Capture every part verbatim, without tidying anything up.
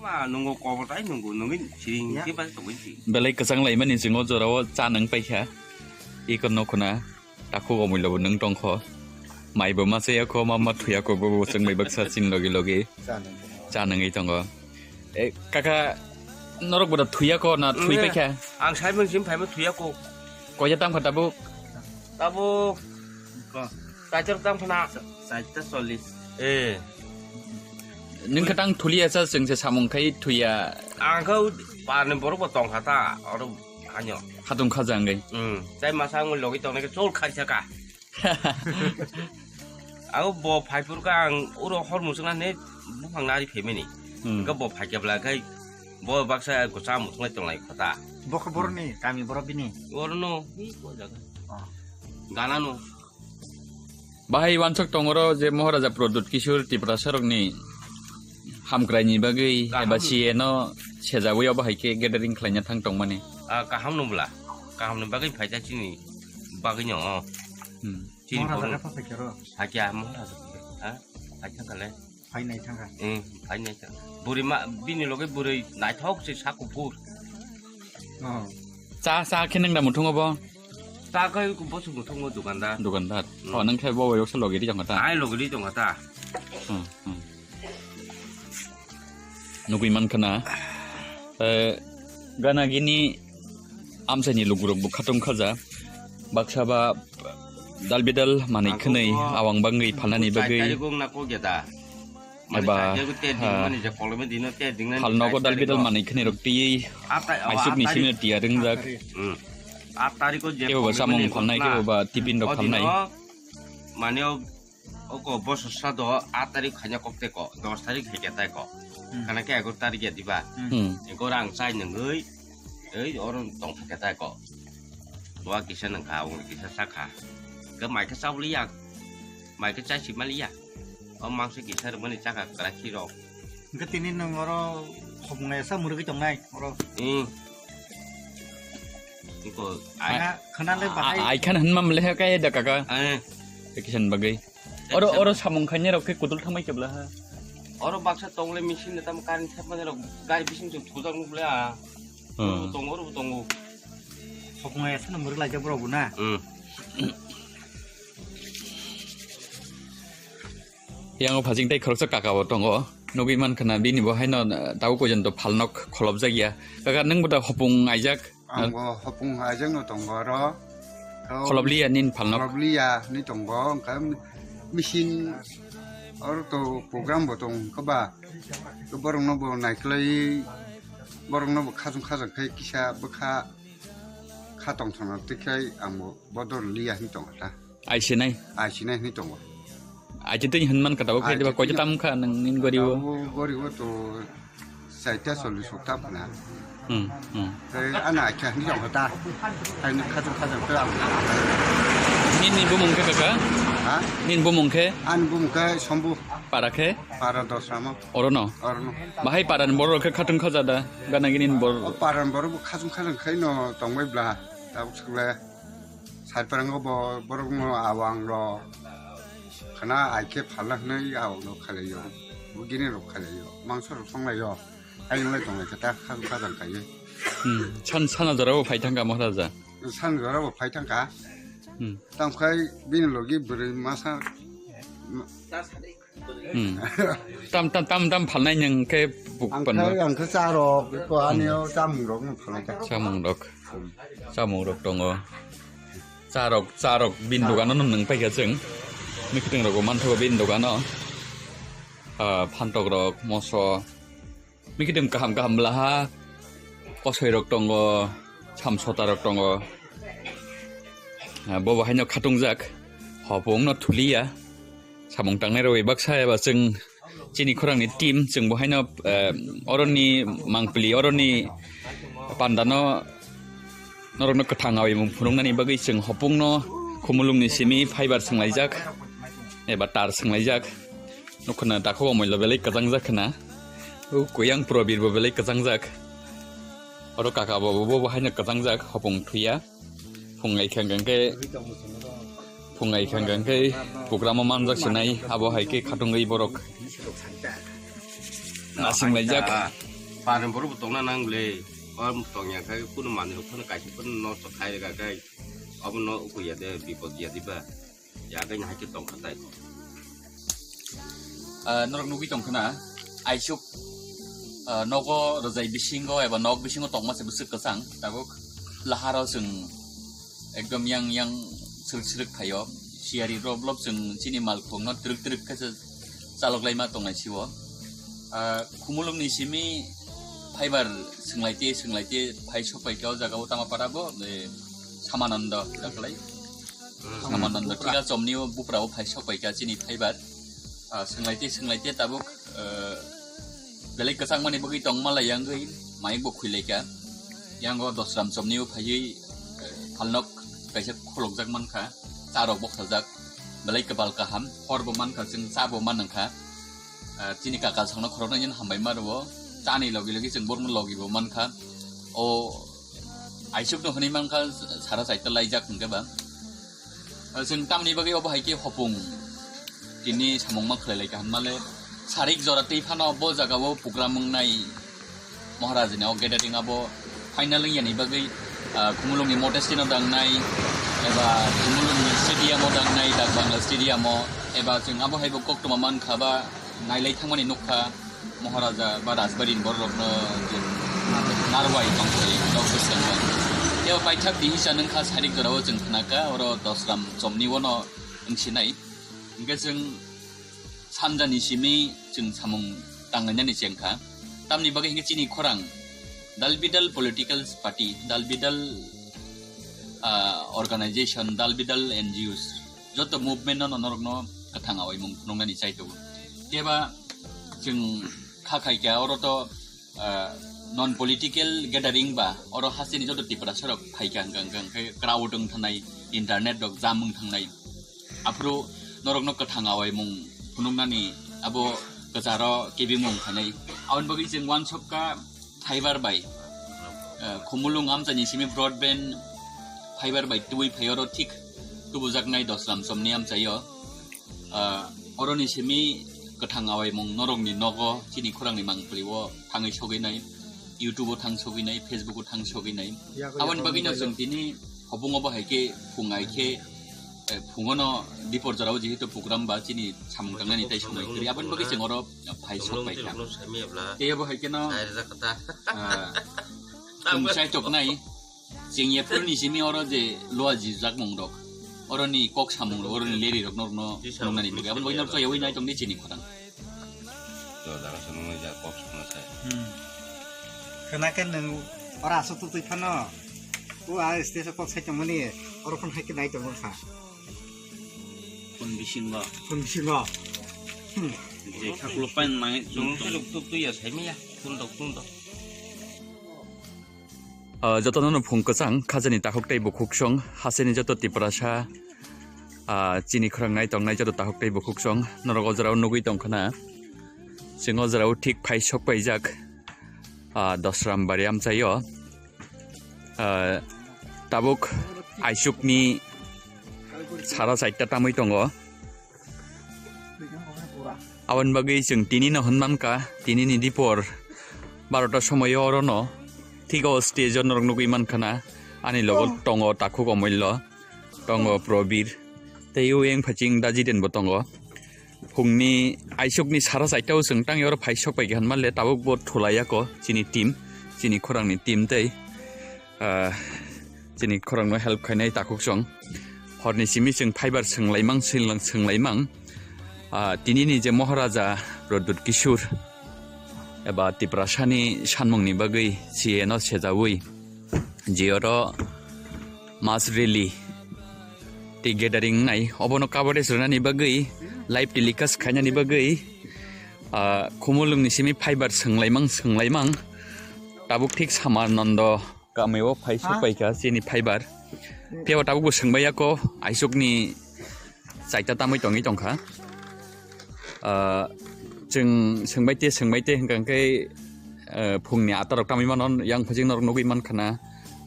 Ma nungo kobor tai nungo nungin siring Ya. Ke ba tongin si. Belai kwchang laimani chwng o jorao cha nang paikha. Iko nokhona takhuk omoi lobo nung tongkho. Mai bo ma chaya kho, ma ma thuya kho, bo bo chwng bai baksa chin logi logi Cha nang tongkho. Cha nangwi tongo. E, kaka, norok bo da thuya kho na thui Nge, paikha? Ang sai mung sim phai ma thuya kho. Koya tam kha tabuk? Tabuk. Ko. Kaitor tam khna. Sa-, saita solis. Eh. Nung kha tang thuliya sa chwng se samung khai thuya. Ang kha u parni borok bo tong kha ta, oro hanyo. Khatung kha jang gai. Hmm. Tai masa ang logi tong nai chol khai saka. Ang bo phai pur ka ang uro hor musung na ne buphang nari phe mini. Hmm. Ka bo phai kebla kai bo baksa ko cha musung lai tong lai kho ta. Bo kha borok ni, kami borok bini. Oro no, hi ko jaga. Oh. Gana no. Bahai wansok tongoro je Maharaja Pradyut Kishore Tiprasa rokni hamkraini bagwi Kaham eba no. C A no sejagwi obo hai khe gathering khlaina thang tongmani. Ah, kaham no bwla. Kaham ni bagwi phaida chini bagwi no. Hmm. Chini Maharaja borok khe phai kero. Hakya Maharaja. Ha? Hakya kale. Phainai thangkha. Hmm, phainai thang. Buri ma, bini loge buri naithok se sa kuphur. Oh. Cha, cha khe nang da muthungo bo? Cha khai ku bosu muthungo dukandar. Dukandar. Hmm. Oh, nang khai bo yok sa loge ri jong ta. Ai loge ri jong ta. Hmm, hmm. Nugui man khana. Eh, gana gini amchaini lugurok bo khatung khaja. Baksa ba dal bidal manwi khwnwi awang bangwi phalnani bagwi. Eba, ha, phalnogo dal bidal manwi khwnwi rok twiwi aisuk ni simi tiya ringjak. Kebo ba samung phalnai, kebo ba tiffin rok phalnai. Mane o, o ko boso sado aat tarik khaina kok te ko, dos tarik hai khe tai ko. Hmm. Kana khe egaroh tarik ya diba? Hmm. Eko rang chai nungwi, ei oro tong kha khe tai ko. Dua kisa nang kha, ong kisa sa kha. Ke mai khe chau liya, mai khe chai si ma liya. O mangsa kisa rwmani chakha kwrak khi rok. Hwnkhe tini nwng oro hopung naisa mwrwgwi tongnai oro. Hmm. Iko ai. Khana, khana le bahai. Ai khan hwnma mle he kai da kaka. Eh. Vacation bagwi. Oro, oro samung khainai rok khe kutul thamai kebla ha. Oro baksa tongle machine tam current thepmani rok gari bising chung thujak nuk le a. Hmm. Tongo, oro tongo. Hopung naisa no mwrwk laijak borok bo na. Hmm. Yang o phajing tai khoroksa kaka bo tongo. Nugui man khana bini bo haino, eh, tabo koijon to phalnok kholopjak ya. Kaka, nwng bo da hopung aijak? Ang bo hopung aijak no tongo oro. Kholop liya nin phalnok? Kholop liya ni tongo, wngkha machine oro to program bo tong kha ba. To borok no bo naiklai, borok no bo khajang khajang khai kisa bwkha kha tong thangna twi khai ang bo bodol liya hin tong kha ta. Aisinai? Aisinai hinwi tongo. Aitwi twi hinman kha tabuk khe diba koita tam kha nang nin goribo? Tabuk goribo to saita sollis sokta phana. Hmm, hmm. Tei ana acha hinwi tongkha ta. Aini khajang khajang khe ang. Nini bumung khe kaka? Ha? Nini bumung khe? Ani bumung khe Sombu. Para khe? Para Dosrama. Orono? Orono. Bahai parani borok khe khatung khaja da? Gana gini borok. O parani borok bo khajang khajang khaino tongbai bla. Tabuk swkle. Saiparango bo borokno awang rok khana ai khe phalna hwnwi awang rok khailaio, bugini rok khailaio, mangso rok songlaio, ayung lai tonglai khe ta khajang khajang khaiwi. Hmm, san sana jorao phai thangkha Maharaja. San jorao phai thangkha. Hmm. Tamkhai bini logi bwrwi masa Hmm. Tam, tam, tam, tam phalnai nwng khe buk Ang pano. Khe, ang khe cha rok, ko ani o chamung rok no phalnai ta. Chamung rok. Chamung rok tongo. Cha rok, cha rok bin dogano no nwng paikha chwng. Mikitwng rok bo manthogo bin dogano. Ah, phantok rok, moso. Mikitwng kaham kaham bwlaha kosoi rok tongo, samsota rok tongo. Ah, bo bo haino khatungjak, hopung no thuliya. Samung tangnai rok bai baksa eba chwng chini khorang ni team, chwng bo haino, eh, oroni mangpili, oroni panda no norok no kwthang awi mung phunuknani bagwi chwng hopung no khumulwng ni simi fiber swnglaijak eba tar swnglaijak. Nukho na takhuk o moila belai kwchang jak khna. O kuyang Probir bo belai kwchang jak. Oro kaka bo, bo, bo haino kwchang jak, hopung thuya. Phung ai khang khang khe, phung ai khang khang khe program o manjak sinai, abo hai khe khatungwi borok. Nasing laijak. Parni borok bo tongna nang le, o tongya khe kunu manwi rok phano kaisa phano nosto khai rwkha khe, obo no ukuya de bipod ya diba, ya khe hai khe tongkha tai. Ah, norok nugwi tongkha na, aisuk, ah, nogo rwjai bisingo eba nok bisingo tongma se bwswk kwchang, tabuk laharo chwng ekdom yang yang srwk srwk phaio. Siyari rok blob chwng chini malkhungno twrwk twrwk khe se chaloklaima tongnai sio. Ah, Khumulwngni simi phaibar swnglaite swnglaite phai sokpaikha o jagao Tamapara bo, eh, Samanando daklai. Samanando Thika chomni o buprao phai sokpaikha chini phaibar. Ah, swnglaite swnglaite tabuk, eh, belai kwchangmani bagwi tongma lai yangwi mic bo khuilaikha. Yango Dosram chomni o phaiwi, eh, phalnok kaisa khulokjak mankha, cha rok bokhajak, belai kwbal kaham, hor bo mankha, chwng cha bo manwngkha. Ah, chini kakal songno khoroknai jani hambai ma rwo, chani logi logi chwng borokno logi bo mankha. O aisuk no hwnwi mankha, sara saita laijak hwnkhe ba. Ah, chwng tamni bagwi obo hai khe hopung tini samung ma khlai lai kaham male sarik jora twi phano bo jaga o program wngnai Maharaj ni o gathering abo final wng yani bagwi, ah, Khumulwng ni Modesty no dangnai eba Khumulwng ni stadium o dangnai, Dak Bangla Stadium o eba chwng abo hai bo koktwma mankha ba nailai thangmani nukha. Maharaja ba Rajbari ni borok rokno je narwai tongthai rok bwskango. Tei o paithak tini hisa nungkha sarik jorao chwng khnakha oro Dosram chomni ono wngsinai. Hingke chwng sanjani simi chwng samung tanglainani chengkha. Tamni bagwi hingke chini khorang dalbidal political party, dalbidal, ah, organization, dalbidal N G Os, joto movement no norokno kwthang awaimung phunuknani chai tongo. Keba chwng kha khai kha oro to, ah, non political gathering ba oro hasteni joto Tiprasa rok phai kha hwnkha hwnkha hwnkhe crowd wng thangnai, internet rok jam wng thangnai. Aphuru norokno kwthang awaimung phunuknani abo kwcharo kebimung khainai. Aboni bagwi chwng uansukha fiber bai, eh, Khumulwng amchaini simi broadband fiber bai tubui phai oro thik tubujaknai Dosram chomni amchaio. Ah, oroni simi kwthang awaimung norokni nogo chini khorangni mangpili o thangwi sogwi nai, YouTube o thang sogwi nai, Facebook o thang sogwi nai. Aboni bagwino chwng tini hopung obo hai khe phung ai khe, eh, phungono dipor jorao jehetu program ba chini samung tangnani tai somoi kwrwi, aboni bagwi chwng oro phai sok pai kha. Tei abo hai kheno, ah, chwng chai tok nai. Chengya phuruni simi oro je lua jijak mung rok, oroni kok samung rok, oroni leri rok norno nungnani bagwi. Aboni bagwi norok yawi nai tongdi chini khorang. To daga sa nungnai ja kok samung sai. Hmm. Khwna khe nwng oro aswk twi phano. O a stage o kok sai tongmani, oro phano hai khe nai tongmani kha. Phone bisingo. Phone bisingo. Hmm. Je khakulo pain nai. Tung tung tung tung ya sai maya. Tung tung tung tung. Ah, jotono no phung kwchang, khajani takhuk tei bukhuksong, hasteni joto Tiprasa, ah, chini khorang nai tongnai joto takhuk tei bukhuksong, norok o jorao nugwi tongkhana. Chwng o jorao thik phai sok paijak, ah, Dosram bari amchaio. Ah, tabuk aisukni sara chaita tamwi tongo. Aboni bagwi chwng tini no hwnmankha, tini ni dipor barota somoio orono thik o stage o norok nugwi mankhana, ani logo tongo takhuk Omollo, tongo Probir, tei o yang phaching da Jiten bo tongo. Phungni aisukni sara chaita o chwng tang oro phai sok pai kha hwnma le tabuk bo thulaiya ko chini team, chini khorangni team tei. Ah, chini khorangno help khainai takhuk chwng. Horni simi chwng fiber swnglaimang, swnglang swnglaimang. Ah, tinini je Maharaja Pradyut Kishore eba Tiprasani sanmungni bagwi C A no sejaui, je oro mass rally tei gathering nai, obono coverage rwnani bagwi, live telecast khainani bagwi, ah, Khumulwngni simi fiber swnglaimang, swnglaimang. Tabuk thik Samanando kamio phai sok paikha chini fiber. Phiya tabuk bo swngbai yako, aisukni chaita tamwi tongwi tongkha. Ah, chwng swngbai te, swngbai te hwnkha khe, ah, phungni atarok tamwi mano, yang phajing norok nugwi mankhana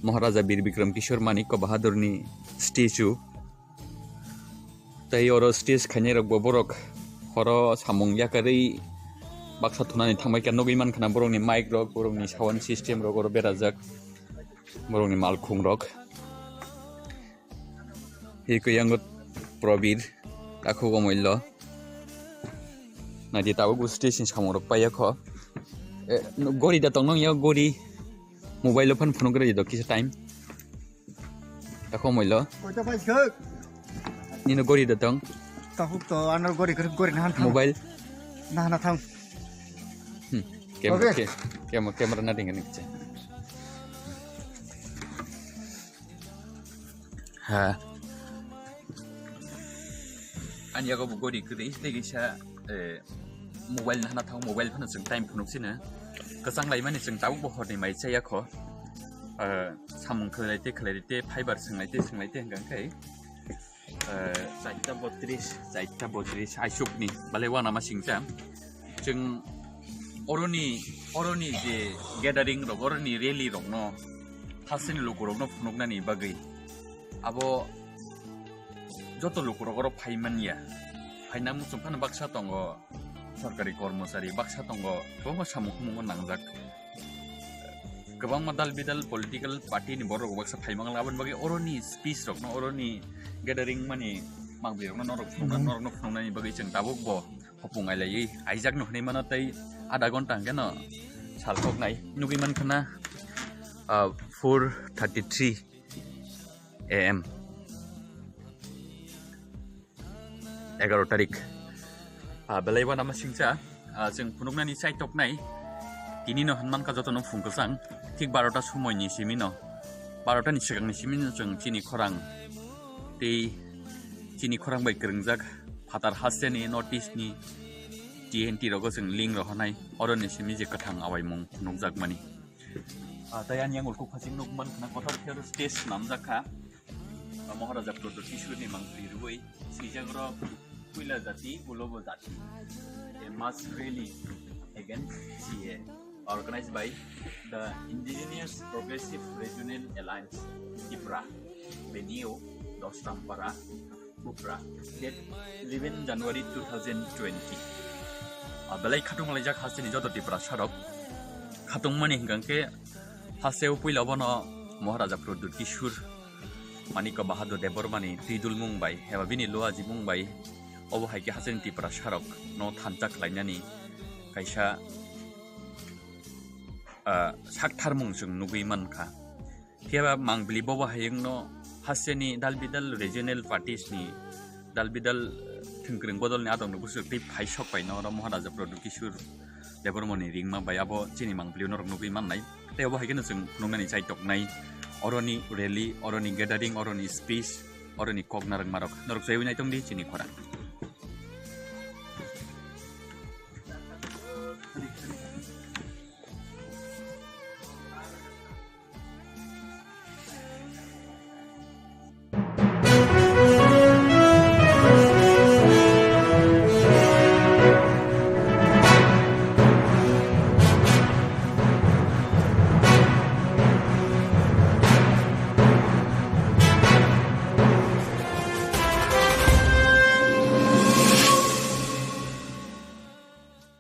Maharaja Bir Bikram Kishore Manikya Bahadurni statue. Tei oro stage khainai rok bo borok horo samung yakarwi, baksa thunani thangbai khe nugwi mankha na borokni mic rok, borokni sound system rok oro berajak, borokni malkhung rok. Hikhe yango Probir, takhuk omoilo. Naidi tabuk bo station samung rok paiya kho. Eh, gori da tong nung ya gori. Mobile o phano phunuk rwdi do kisa time. Takhuk omoilo. Koita pai khuk. Nino gori da tong. Takhuk to ano gori khuk gori na han thang. Mobile. Na na thang. Hmm. Camera, Oke. Ke-, camera, camera na ringa nikche. Ha. Ani yago bo gori kwrwi tei kisa, eh, mobile nahana thang, mobile phano chwng time phunuk sino. Kwchang laimani chwng tabuk bo horni mai chaya kho. Eh, samung khlai tei khlai tei fiber swng lai tei swng lai tei hwnkha khe, eh, chaita botris, chaita botris aisukni balai wana ma singcha. Chwng oroni, oroni je gathering rok, oroni rally rokno hasteni lukurokno phunuknani bagwi abo joto lukurok oro phai manya. Phaina muchung phano baksa tongo, sorkari kormochari baksa tongo, kwbangma samung humungo nangjak. Kwbangma dal bidal political party ni borok baksa phai mangla, aboni bagwi oroni speech rokno, oroni gathering mani mangbi rokno norok phunukna, norokno phunuknani bagwi chwng tabuk bo hopung ailaiwi aijak no hwnwi mano tei adha ghonta hwnkhe no salkhoknai nugwi mankha na, ah, four thirty three A M. Egaroh tarik, ah, belai wana ma singcha, ah, chwng phunuknani chaitoknai. Tini no hwnmankha jotono phung kwchang, thik barota somoini simi no, barota ni swkang ni simi no chwng chini khorang tei chini khorang bai kwrwngjak phatar hasteni North East ni T N T rogo chwng link rohornai, oroni simi je kwthang awaimung phunukjakmani. Ah, tei ani yang ulkuk phasing nuk mankha na kotor khe oro stage swnamjak kha. Ah, Maharaja Pradyut Kishore ni mangpili rwui swijak oro puila jati, ulobo jati. A mass rally against C A A organized by the Indigenous Progressive Regional Alliance, Tipra, venue, Dostrampara, Bupra, date eleven January two thousand twenty. Ah, belai khatung laijak hasteni joto Tiprasa rok. Khatungmani hwnkha khe hasteo puila bono Maharaja Pradyut Kishore, Manikya Bahadur Debbarmani twidulmung bai eba bini luajimung bai obo hai khe hasteni Tiprasa rok no thansa khlainani kaisa, ah, saktharmung chwng nugwi mankha. Phiya ba mangpili bobo hayungno hasteni dal bidal regional parties ni dal bidal thwngkwrwng bodolni adokno bwswk tei phaisok paino oro Maharaja Pradyut Kishore Debbarmani ringma bai abo chini mangpili norok nugwi mannai. Tei obo hai kheno chwng phunuknani chaitoknai oroni rally, oroni gathering, oroni speech, oroni kok narwkmarok norok chaiwi naitongdi chini khorang.